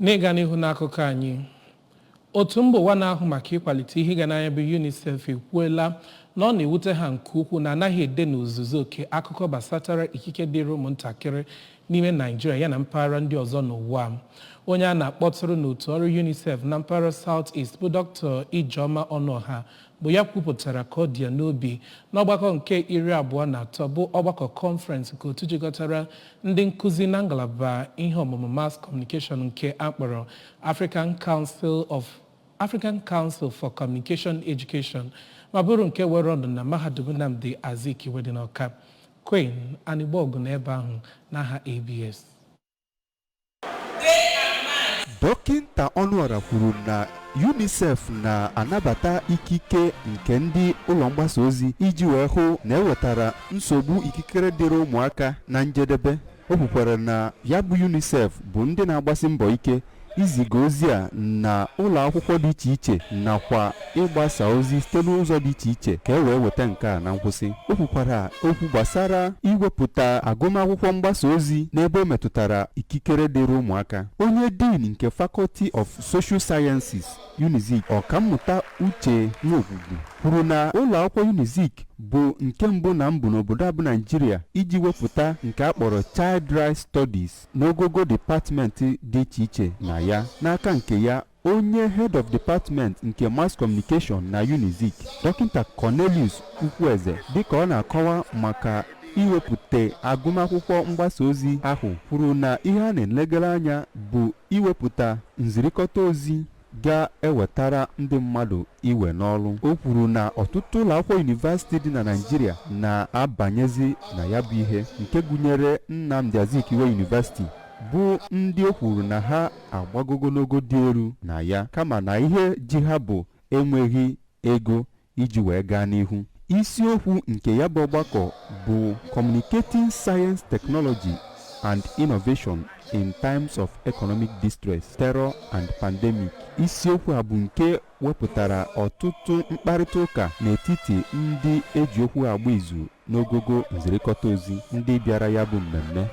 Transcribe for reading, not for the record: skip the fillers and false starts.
N'ịga n'ihu n'akụkọ anyị, otu mba ụwa na-ahụ maka ịkwalite ihe ịga n'anya bụ UNICEF ekwuela na ọ na-ewute ha nke ukwuu na anaghị ede n'ozuzu oke akụkọ gbasatara ikike dịrị ụmụntakịrị n'ime Naijiria ya na mpaghara ndị ọzọ n'ụwa. Onye a na-akpọtụrụ n'otu ọrụ UNICEF na mpaghara South East bụ Dr. Ijeọma Ọnụọha bụ ya kwupụtara ka ọ dị ya n'obi n'ọgbakọ nke 23 bụ ọgbakọ kọnferensị nke otu jikọtara ndị nkụzi na ngalaba ihe ọmụmụ mass communication nke a kpọrọ African Council for Communication Education, ma bụrụ nke were ọnọdụ na Mahadum Nnamdi Azikiwe dị n'Ọka. Queen Anigbogu n'ebe ahụ n'aha ABS. Dọkịnta Ọnụọra kwuru na UNICEF na-anabata ikike nke ndị ụlọ mgbasa ozi iji wee hụ na ewetara nsogbu ikikere dịrị ụmụaka na njedebe. O kwukwara na ya bụ UNICEF bụ ndị na-agbasi mbọ ike iziga ozi a na ụlọ akwụkwọ dị iche iche nakwa ịgbasa ozi site n'ụzọ dị iche iche ka e wee weta nke a na nkwụsị. O kwukwara okwu gbasara iwepụta agụmakwụkwọ mgbasa ozi n'ebe o metụtara ikikere dịrị ụmụaka. Onye Dean nke Faculty of Social Sciences, Unizik, Ọkammụta Uche Nwogwugwu, kwuru na ụlọ akwụkwọ Unizik bụ nke mbụ na mbụ n'obodo a bụ Naijiria iji wepụta nke a kpọrọ Child Rights Studies n'ogogo dịpatmentị dị iche iche na ya. N'aka nke ya, onye Head of Department nke Mass Communication na Unizik, Dọkịta Cornelius Ukwueze, dịka ọ na-akọwa maka iwepụta agụmakwụkwọ mgbasa ozi ahụ, kwuru na ihe a na-elegara anya bụ iwepụta nzirikọta ozi ga-ewetara ndị mmadụ iwe n'ọrụ. O kwuru na ọtụtụ ụlọ akwụkwọ yunivasiti dị na Naịjirịa na-abanyezi na ya bụ ihe, nke gụnyere Nnamdi Azikiwe University, bụ ndị o kwuru na ha agbagogo n'ogo dị elu na ya, kama na ihe ji ha bụ enweghị ego iji wee gaa n'ihu. Isiokwu nke ya bụ ọgbakọ bụ "Communicating Science, Technology and Innovation in Times of Economic Distress, Terror and Pandemic". Isiokwu a bụ nke wepụtara ọtụtụ mkparịta ụka n'etiti ndị eji okwu agba izu n'ogogo nzirikọta ozi ndị bịara ya bụ mmemme.